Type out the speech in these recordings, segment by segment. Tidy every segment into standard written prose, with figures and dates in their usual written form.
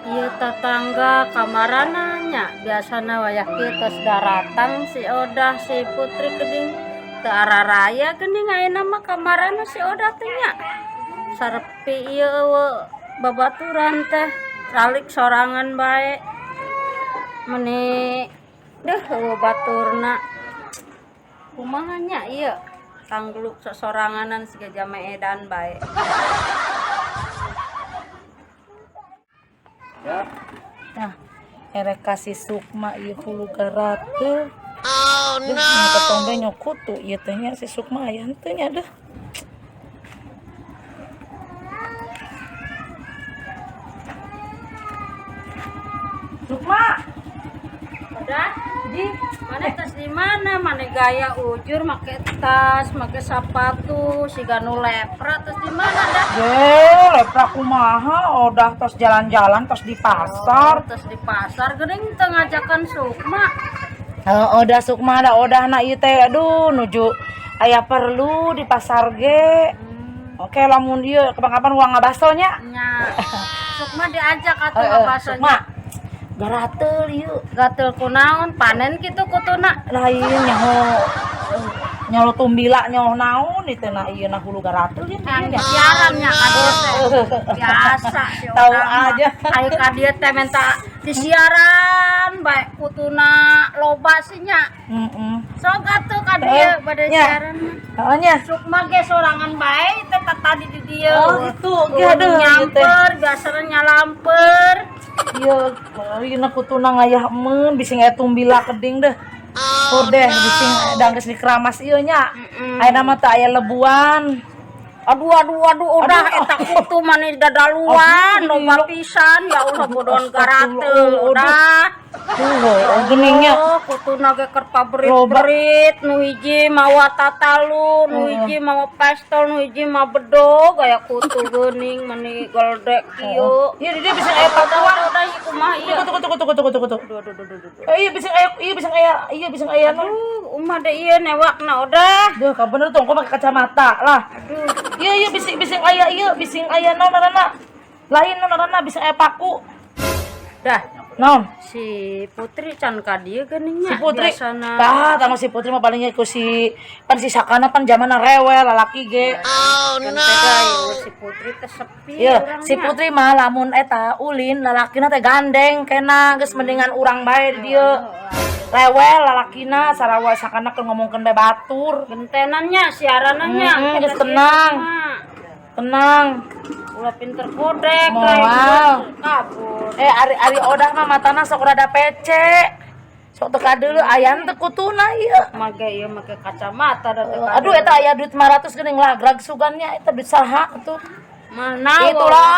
Ieu tatangga kamarana nya biasana wayah kieu tos daratang si Odah si Putri geuning teu araraya geuning ayeuna mah kamarana si Odah teh nya. Sarepi ieu eueuh babaturan teh ralik sorangan bae. Meni deuh eueuh baturna. Kumaha nya ieu tanggluk sosoranganan siga jame edan bae. Nah, erek ka si Sukma ieu hulu garateul. Oh no. Duh, nyok kutu ieu teh nya si Sukma aya henteu nya deuh. Sukma. Udah, Di mana tas di mana? Mana gaya ujur make tas, make sepatu, siga nu lepra tas di mana dah? Ge, lepra kumaha odah tos jalan-jalan tos di pasar. Oh, tos di pasar geuning teu ngajakan Sukma. Heeh, odah Sukma da odah na ieu teh aduh nuju aya perlu di pasar ge. Oke, lamun ieu kapan-kapan uang ngabaso nya. Nya. Sukma diajak atuh Heeh, ngabaso Sukma. nya. Garateul ieu. Gatel kunaon panen kitu kutuna. Lain nyaho nyalo tumbila nyaho naon ieu na ieu na hulu garateul ieu Kan siaran nya ka dieu teh. Biasa si Tahu urang mah. aja. Ayo ka dieu teh minta disiaran bae kutuna loba sih nya. Heeh. Sok atuh ka dieu bade Nya. siaran mah. Heeh nya. Sukma ge sorangan bae teh tadi di dieu. Oh gitu. Ge aduh ieu teh. Nyamper biasana nyalamper. Ieu ieu na kutuna ngayah emeun bisi aya tumbila keding deh. Oh, deh bising da geus dikeramas ieu nya. Ayeuna mah teu aya lebuan. Aduh aduh aduh udah Aduh. eta kutu mani dadaluan Aduh, loba pisan ya Allah bodon garateul Aduh, udah. Tuh, geningnya. Oh, kutuna ge keur paberit-berit nu hiji mawa tatalu, nu hiji mawa pestol, nu hiji mah bedog aya kutu geuning mani geldek kieu. Iya, dia bisa aya pakuan. Udah ieu kumaha ieu? Kutu kutu kutu kutu kutu kutu. Aduh aduh aduh aduh. Eh, iya bisa aya, iya bisa aya, iya bisa aya non. Aduh, umah deh ieu newakna udah. Duh, ka bener tuh, kok pakai kacamata lah. Aduh. Iya, iya bisa bisa aya iya, bisa aya non ngaranna. Lain non ngaranna bisa aya paku. Dah, Non, si Putri can ka dieu geuning nya. si Putri. Biasana. Tah, tama si Putri mah palingnya ku si pan si Sakana pan zamanna rewel lalaki ge. Kan teh ieu si Putri teh sepi Iya, urang si nya. Putri mah lamun eta ulin lalakina teh gandeng kena geus mendingan urang bae di dieu. Rewel lalakina sarawa sakana keur ngomongkeun bae batur. Gentenannya siaranannya Geus tenang. Tenang. Ulah pinter kodek Moal. kabur. Eh ari-ari odah mah matana sok rada pece. Sok teu kadeuleu aya teu kutuna ieu. Make ieu make kacamata da teu Aduh eta aya duit 500 geuning lagrag sugannya eta duit saha tuh. Mana Itulah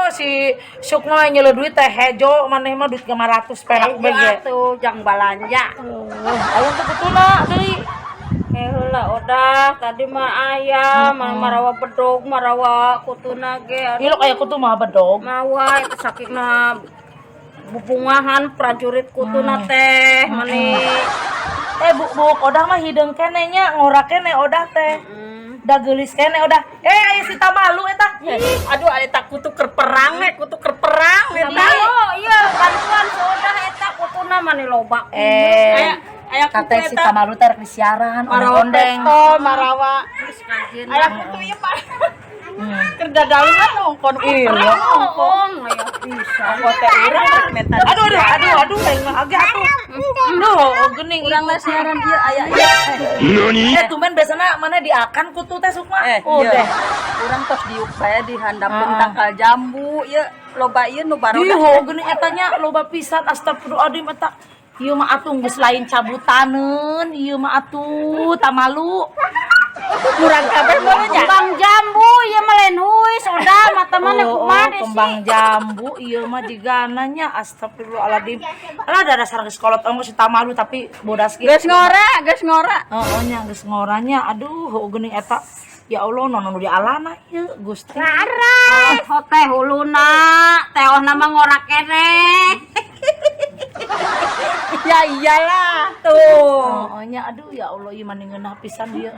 si Sukma nyeleu duit teh hejo maneh mah duit 500 perak Hejo bege. atuh jang balanja. Aya teu kutuna deui. Heula odah tadi mah ayam, marawa bedog, marawa kutuna ge. Aduh. Ieu aya kutu mah bedog. Mawa itu sakitna bubungahan prajurit kutuna teh meni. Eh bu bu odah mah hideung kene nya ngora kene odah teh. Da geulis kene odah. Eh aya si Tamalu eta. Aduh, ada tak kutu keur perang eh, kutu keur perang eta. Tamalu ieu bantuan si odah eta kutuna mani loba. Eh Aya kutu kata si eta. Tamalu teh rek disiaran Marawa ondeng-ondeng. pestol, marawa. Geus kajeun. Aya kutu ieu Pak. Keur dadaluan nongkon kutu Iya. perang. Bohong aya pisan. Ongko teh urang rek menta. Aduh aduh aduh aduh aing mah age atuh. Duh, geuning Urang lah siaran ieu aya ieu. Eh tumben biasana mana diakan kutu teh Sukma. Eh, Udah. ieu. Urang tos diuk bae di handapeun tangkal jambu ieu loba ieu nu barodak. Ih, ho geuning eta nya loba pisan astagfirullahaladzim eta. Ieu mah atuh geus lain cabutaneun, ieu mah atuh Tamalu. Murang kabeh mah nya. Kembang jambu ieu mah lain huis odah mata mana Oh, kumaha oh, deh kembang sih. jambu ieu mah jigana nya astagfirullahaladzim. Alah da dasar geus kolot ongko si Tamalu tapi bodas kieu. Geus ngora, geus ngora. Oh, nya geus ngoranya aduh heuh geuning eta. Ya Allah non nu dialana ieu Gusti. Oh teh huluna, teohna mah ngora keneh. Ya iyalah tuh. Oh, nya aduh ya Allah ieu mah ngeunah pisan ieu.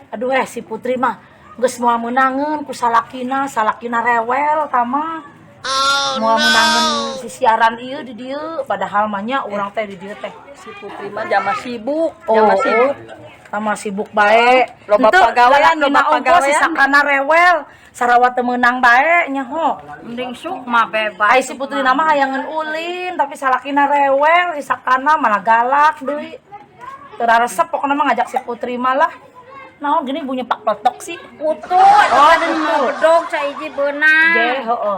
Aduh si Putri mah geus moal meunangeun ku salakina, salakina rewel tah mah. Moal meunangeun si siaran ieu di dieu, padahal mah nya urang teh di dieu teh. Si Putri mah jama sibuk, Oh, jama sibuk. Sama sibuk bae. Loba Henteu, pagawean, loba lalakina ongkoh si pagawean. Sakana rewel, sarawat teu meunang bae nya ho. Mending Sukma bebas. Ai si Putri nama hayangeun ulin, tapi salakina rewel, si Sakana malah galak deui. Teu raresep pokona mah ngajak si Putri malah. Naon gini bunyi pak peletok sih. Putu, eta Oh, kan putu. mau bedog saiji beunang. Je, heeh.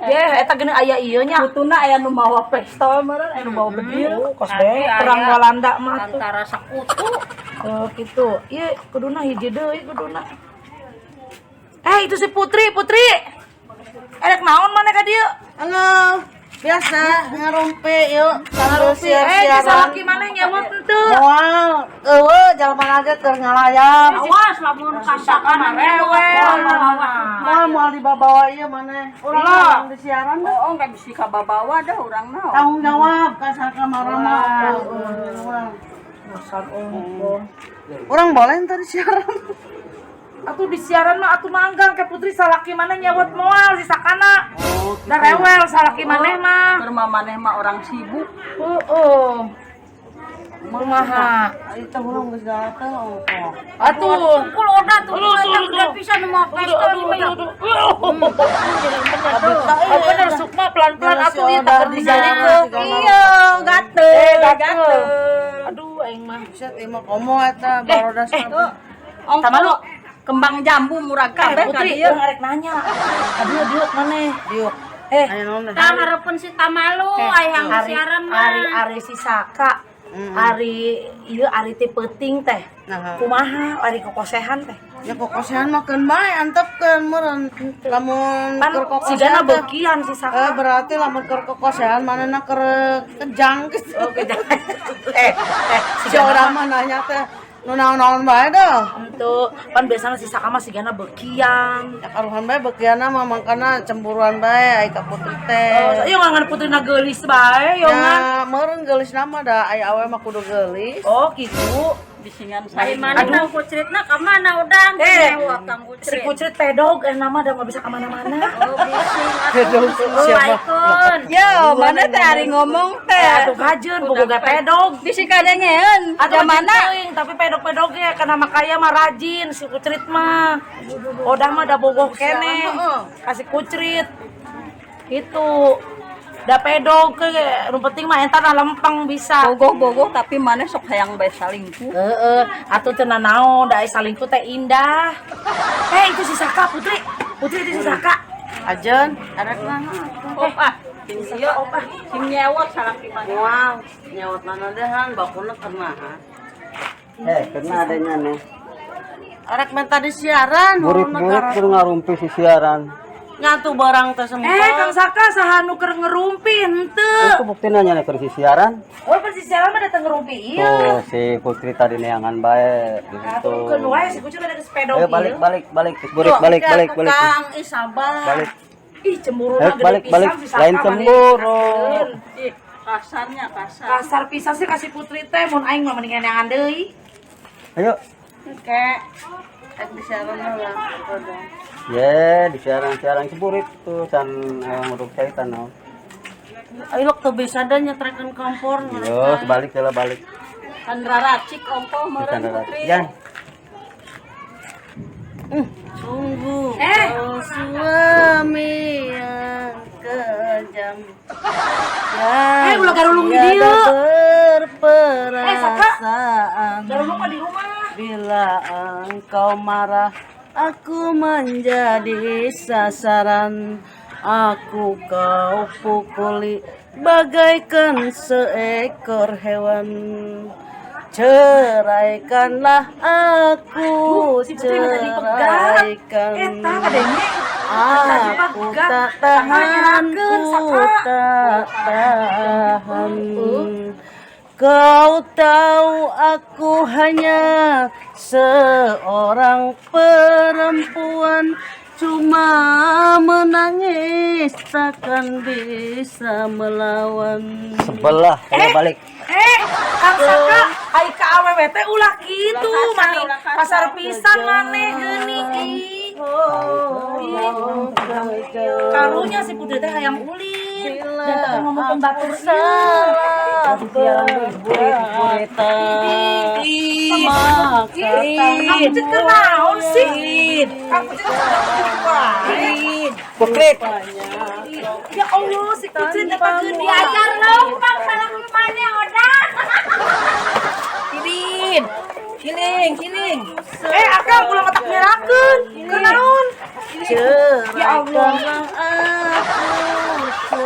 Je, eta gini aya ieu nya. Putuna aya nu mawa pistol meureun, aya nu mawa bedil. Oh, kos Tapi be perang aya Walanda mah tuh. Antara sekutu. Oh, gitu. Ieu kuduna hiji deui kuduna. Eh, itu si Putri, Putri. Erek naon maneh ka dieu? Halo, biasa ngarumpi yuk sambil Eh, si siar-siaran. salaki maneh nyewot henteu. Moal, eueuh jalma aja keur ngalayap. Awas lamun kasakan Rewel. Moal moal dibawa ieu maneh. Urang Lah. urang di siaran dah. Oh, enggak bisa kababawa dah urang mah. Tanggung jawab ka Saka Marama. Dasar ongkoh. Urang boleh entar di siaran. Atuh di siaran mah atuh manggang ke Putri salaki maneh nyewot moal si Sakana. Da rewel salaki maneh mah. Keur mah maneh mah orang sibuk. Heeh. Kumaha? Itu urang geus datang ongkoh. Atuh. Pukul oda tuh, eta gede pisan nu mawa pistol ieu mah. Oh, bener Sukma pelan-pelan atuh ieu tak dijalikeun. Iya, gatel, Eh, gatel. Aduh, aing mah. Buset ieu mah komo eta barodas. Ongkoh Tamalu. Kembang jambu murah Eh, kabeh ka Putri, dieu. urang arek nanya. Aduh, diuk maneh. Diuk. Eh, Aya naon dah? Tah hareupeun si Tamalu aya Ari, siaran mah. Ari Ari si Saka. Ari ieu ari ti peuting teh. Nah. Kumaha ari kokosehan teh? Ya kokosehan mah keun bae antepkeun meureun. Lamun Pan keur kokosehan sigana teh- beukian si Saka. Eh berarti lamun keur kokosehan manehna keur kejang gitu. Oh, kejang. Eh, eh, Si sigana urang mah nanya teh nu naon-naon bae dah. Henteu, pan biasana si Saka mah sigana beukian. Ya karuhan bae beukianna mah mangkana cemburuan bae ai ka Putri teh. Oh, ieu ngan Putrina geulis bae, yo ngan. Ya meureun geulis nama da ai awe mah kudu geulis. Oh, gitu. Bisingan Ari saya. mana Kang Kucritna ka mana udang? Eh, Nyewot Kang si Kucrit. Kucrit pedog, nama udah nggak bisa kemana-mana. Oh, bising atuh Siapa? siapa? Yo, mana teh ari ngomong teh. Atuh kajeun, bogo ge pedog. Bisi kadengeun. Atau Jamana teuing, tapi pedog-pedog ge kana makaya mah rajin si Kucrit mah. Odah mah da bogoh keneh. Kasih Kucrit. Gitu. Da pedog ke nu penting mah eta lempeng bisa. Bogoh-bogoh tapi maneh sok hayang bae salingkuh. Heeh, atuh teu naon, da ai salingkuh teh indah. Eh, itu si Saka, Putri. Putri itu si Saka. Ajeun arek naon? Oh, ah, sing ieu opah. Sing nyewot salaki maneh. Moal nyawat mana dehan bakuna keur naha. Eh, karena adanya nih. Arek minta di siaran. Burit-burit keur ngarumpi si siaran. Nyatu barang teh sempat. Eh, Kang Saka saha nu keur ngerumpi henteu. Itu bukti nanya nih keur si siaran. Oh, persis siaran mah datang ngerumpi ieu. Tuh si Putri tadi neangan bae gitu. Atuh keun wae si Kucrit ada sepeda Ayo balik balik balik burit balik balik balik. Kang, ih sabar. Balik. Ih, cemburu Eh, balik balik lain cemburu. Ih, kasarnya kasar. Kasar pisan sih kasih Putri teh mun aing mah mendingan neangan deui. Ayo. Oke. Rek di siaran heula. Ye, di siaran-siaran si burit tuh can nguruk caitan no. Ayo teu bisa da nyetrekeun kompor. Yo, balik lah balik. Kan raracik ongkoh meureun Can Putri. Jan. Sungguh Eh. kau suami yang kejam. Yang Eh, ulah garulung di tiada dieu. berperasaan. Garulung mah di rumah. Bila engkau marah, aku menjadi sasaran. Aku kau pukuli bagaikan seekor hewan. Ceraikanlah aku, Si Putri mah tadi pegat. ceraikan. Eta kadenge. Aku tak tahan, ku tak tahan. Kau tahu aku hanya seorang perempuan, cuma menangis takkan bisa melawan. Sebelah, ayo balik. Eh, Kang Saka, ai ka awewe teh ulah kitu, mani kasar pisan maneh geuning ih. Ih. Karunya si Putri teh hayang ulin dan teh ngomongkeun batur Salah berbuat. Kang Kucit keur naon sih? Kang Kucit wae. Putrit. Ya Allah, si Kucit eta geus Diajar leumpang salaki maneh Odah. Kilin. Kiling, kiling. Eh, akang ulah matak nyerakeun. Keur naon? Ya Allah, aku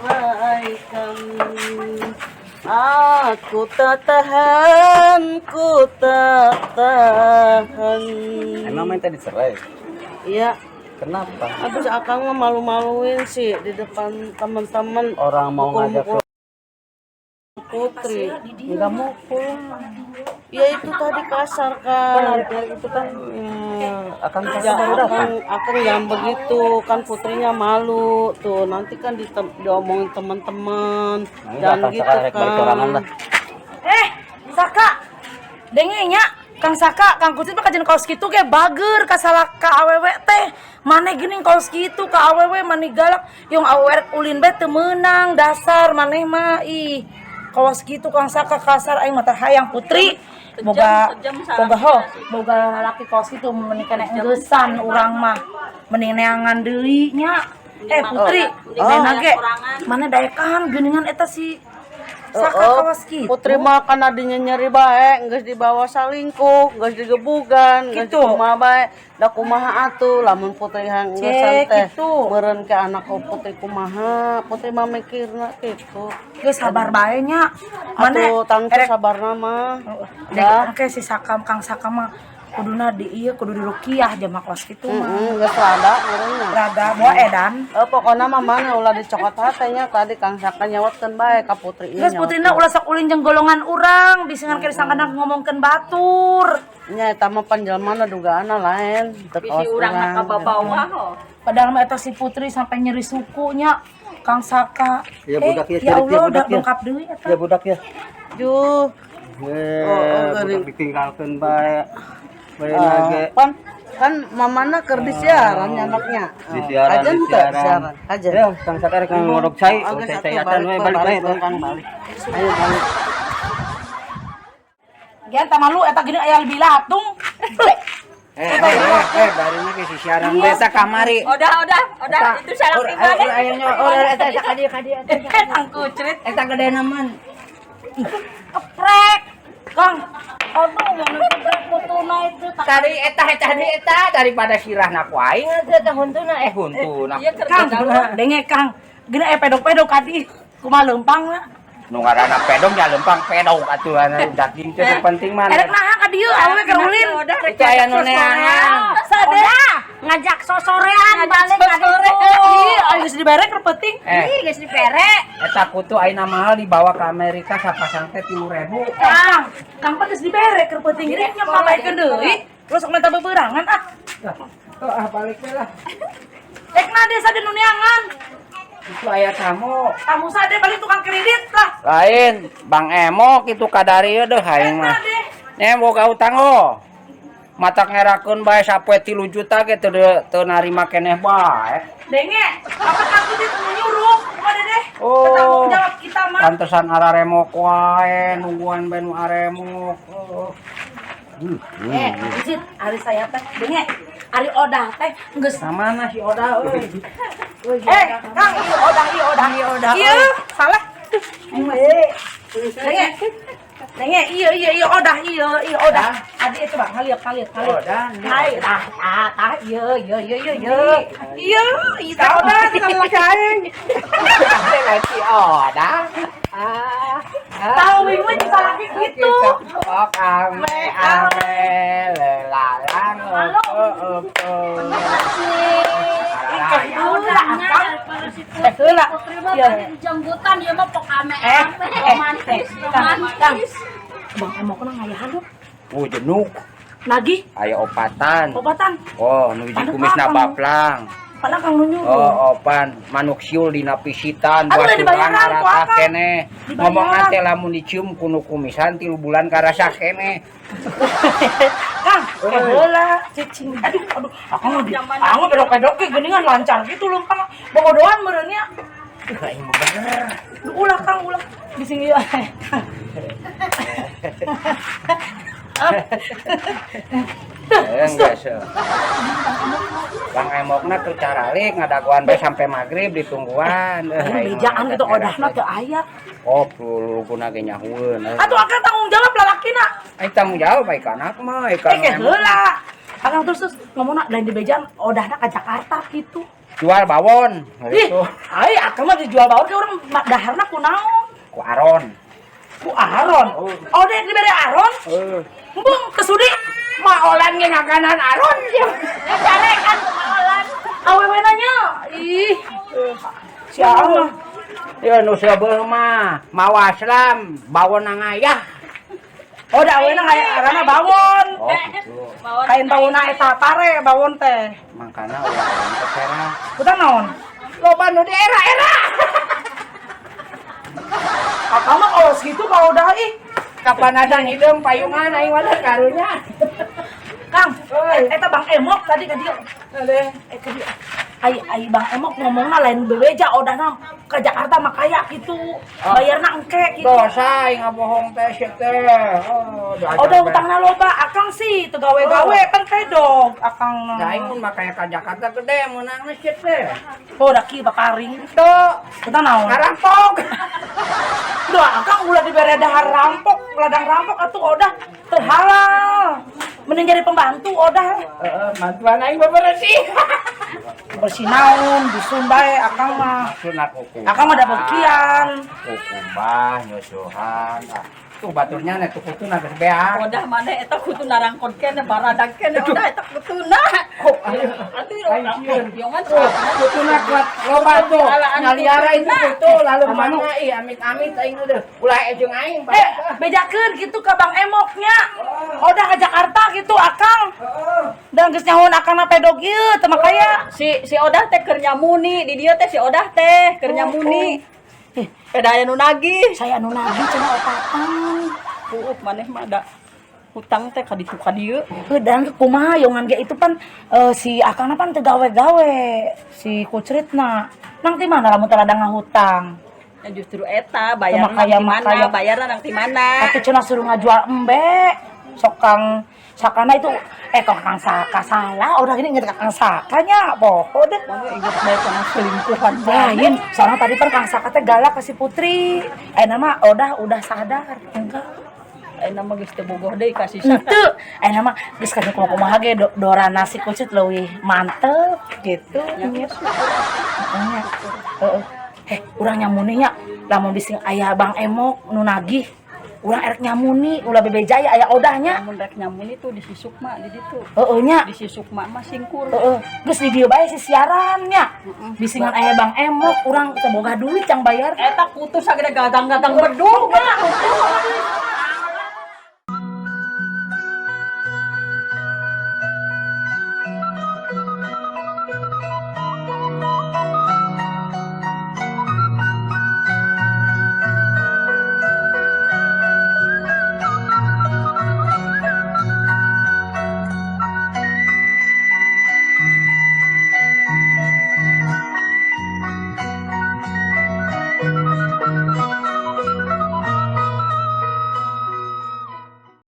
ceraikan. Aku tak tahan, ku tak tahan. Emang minta dicerai? Iya, Kenapa? habis akang mah malu-maluin sih di depan teman-teman. Orang mau ngajak Mukul-mukul Putri. Enggak mukul. Ya itu tadi kasar kan. Itu kan akan Ya, baru datang. akang, akang jangan begitu kan putrinya malu tuh nanti kan diomongin teman-teman Nah, jangan akang gitu sekarang rek balik sorangan kan lah. Eh, Saka. Denge nya, Kang Saka, Kang Kucit mah kajian kaos kitu ge bager ka salah ka awewe teh. Maneh geuning kaos kitu ka awewe mani galak, yung awewe rek ulin bae teu meunang dasar maneh mah ih. Kaos kitu Kang Saka kasar aing mah hayang Putri. Boga boga ho, boga lalaki kaos kitu meni keneh engeusan urang mah. Mending neangan deui nya. Eh Putri, oh. Ge mana daekan geuningan eta si Saka Oh, kaos kitu. Putri mah kan adinya nyeri bae, geus dibawa salingkuh, geus digebugan, geus Gitu. kumaha bae, da kumaha atuh lamun Putri hang Cek, teh gitu. meureun ke anak Putri kumaha, Putri mah mikirna kitu. Geus sabar bae nya. Mana Atuh tangtu erek sabarna mah. dek engke si Saka Kang Saka mah kuduna di ieu kudu dirukiah jama kos kitu mah. Heeh, geus rada meureun nya. Rada moal edan. Eh pokona mah mana ulah dicokot hate nya tadi Kang Saka nyawatkeun bae ka Putri ieu. Geus Putrina ulah sok ulin jeung golongan urang, bisingan ke disangkana ngomongkeun batur. Nya eta mah panjelmana dugaanna lain, teu Bisi kaos urang mah ka bawah ho. Padahal mah eta si Putri sampai nyeri sukunya Kang Saka. Ya, budak ya, ya cerit ya, Allah, udah budak ya. dongkap deui eta. Ya budak ya. Juh. Eh, Oh, budak geuning. ditinggalkeun bae. Bae Eh, nage. pan kan mamana keur disiaran anaknya. Disiaran, Kajen teu disiaran. siaran. Kajen. Ya, Kang Saka rek ngorok cai, Oh, geus cai atuh, cai acan we balik balik, we. Kang balik. Ayo balik. Gian tah malu eta gini aya lebih latung. Barina ke si siaran beta kamari. Odah, odah, odah, itu salaki maneh. Ayo nyo, oh eta eta ka dieu ka dieu. Kang Kucrit. Eta gedena man. Keprek. Kang, aduh mana putuna itu Tadi eta tadi eta daripada sirahna ku aing eta huntuna huntuna. Iya keur Kang, denge Kang. Gini pedok-pedok adi. Kumaha leumpang lah. Nu ngaranna pedong ya lempang pedong atuh anu daging teh nu penting mah. Erek naha ka dieu awewe keur ulin. Itu aya nu neangan. Sade. Ngajak sosorean balik ka ditu. Iya, ayo geus dibere keur peuting. Eh, Ih, geus dibere. eta kutu ayeuna mahal dibawa ke Amerika sapasang teh 3.000. Kang, Kang pan geus dibere keur peuting gini nya pabaikeun deui. Lu sok minta beberangan ah. Oh, ah balik we lah. Rek na desa di nu neangan. Itu aya tamu. Tamu sade balik tukang kredit lah. Lain, Bang Emok itu kadari deh aing Rek na mah. deh. Nya boga utang oh. Matak ngerakeun bae sapoe 3 juta ge teu teu narima keneh bae. Denge, apa aku itu nyuruh? Kumaha dedeh? Oh. Tanggung jawab kita mah. Pantesan araremok wae nungguan bae nu aremok. Oh. Eh, Cit, ari saya teh, denge, ari Odah teh geus Samana si Oda euy. Eh, Kang, ieu Odah, ieu Odah, ieu Odah. Ieu, salah. Denge. Denge, iya iya iya Odah, iya iya Odah. Adik coba ngaliuk ngaliuk ngaliuk. Odah. Hai, tah tah tah, iya iya iya iya iya. Iya, iya teh Odah sama aing. Teh lain si Oda. Ah. Tahu minggu bisa lagi gitu. Ok ame ame lelalang opo opo. Udah, Kang. Eh, heula. Putri mah Iya. tadi jemputan dia mah pok ame Eh, ame eh, romantis eh, Kang, Kang. romantis. Bang emok na ngayahan lu. Oh jenuk Nagih aya opatan. obatan. Oh, nu hiji Aduh, kumisna Kang. baplang. Mana Kang nu nyuruh? Oh, opan manuk siul dina pisitan. Aduh, Buah udah dibayaran surang ku aratah Akang. keneh. Dibayaran. Ngomong teh lamun dicium kuno kumisan 3 bulan karasa keneh. Kang, eh heula cicing. Aduh, aduh, akang mah di akang mah bedok-bedok ge geuningan lancar gitu lempang. Bobodohan meureun nya. Ih, aing mah bener. Duh, ulah Kang, ulah. Bising ieu. Enggak sih. Bang Emokna keur caralik ngadagoan bae sampai maghrib ditungguan. Aduh, bejaan gitu odahna teu aya. Oh, luluguna ge nyahueun. Atuh akang tanggung jawab lalakina. Aing tanggung jawab ai ka anak mah, ai ka Eh, ke heula. Akang terus terus ngomongna lain di bejaan odahna ka Jakarta gitu. Jual bawon. Ih, Gitu. ai akang mah dijual bawon ke urang daharna kunaon? Ku Aron. Ku Aron. Oh, dek dibere Aron? Heeh. Embung kesudi. Maolan ge ngakanan Aron dia. Carekan kumaolan. Awewe nanya. Ih. Si Aron mah. Ya nu seubeuh mah mawa aslam bawon ngayah. Oh, da awena ngaya arana bawon. Oh, gitu. Kain bawonna eta pare bawon teh. Mangkana ulah urang teh serah. Utang naon? Loba nu di era-era. Akang mah kalau segitu kalau udah ih. Kapanasan hideung payungan aing mah karunya. Kang, eta Bang Emok tadi ka dieu. Eh ka dieu. Ai ai Bang Emok ngomongna lain bebeja odahna ke Jakarta mah kaya gitu. Bayarna engke gitu. Dosa aing ngabohong teh sia teh. Oh, Odah utangna loba, akang sih teu gawe-gawe pan kedog akang. Da aing mun makaya ka Jakarta gede meunangna sia teh. Oh, da kieu paparing. Teu Utang naon? ngarampok. Duh, akang ulah dibere dahar rampok, ladang rampok atuh odah teu halal. Mending jadi pembantu odah. Heeh, bantuan aing bebersih. Bersih naon, bisun bae akang mah. Sunat hukum. Akang mah da bekian. Hukumbah nyusuhan. Ah, tuh baturnya nih tuh kutuna geus beak. Odah mana eta kutu narangkon kene baradag kene odah eta kutuna. Oh, ayo. Aduh, Aing sieun. yongan Tuh, kutuna kuat loba tuh. Ngaliara itu kutu lalu mana ih amit-amit aing udah. Ulah jeung aing. Eh, bejakeun gitu ka Bang Emoknya. Odah ke Jakarta gitu akang. Dan geus nyahoan akang na pedog ieu teu makaya. Si si Odah teh keur nyamuni di dieu teh si Odah teh keur nyamuni. Peda aya nu nagih. Saya nu nagih cenah opatan. Puuh maneh mah da hutang teh ka ditu ka dieu. Heuh, dan kumaha yongan ge itu pan si akangna pan teu gawe-gawe, si kucritna. Nang ti mana lamun teu ladang ngahutang? Ya justru eta bayarna Makaya- nang ti mana, makaya. bayarna nang ti mana. Atuh cenah suruh ngajual embe. Sok Kang Sakana itu kok Kang Saka salah, udah gini inget Kang Saka nya, poho deh. Mangga inget bae kana selingkuhan Lain, soalnya tadi pan Kang Saka teh galak ke si Putri. Nama udah sadar, enggak. Ayeuna mah geus teu bogoh deui ka si Saka. Henteu, ayeuna mah geus kana kumaha ge dorana si Kucit leuwih mantep gitu. Nya. Heeh. Urang nyamuni nya, lamun bising aya Bang Emok nu nagih, urang erek nyamuni, ulah bebejaya aya odahnya. Lamun rek nyamuni tuh di si Sukma di ditu. Heeh nya. Di si Sukma mah singkur. Heeh, geus di dieu bae si siaran nya. Bisingan aya Bang Emok, urang teu boga duit yang bayar. Eta kutu sagede gagang-gagang bedug. Heeh.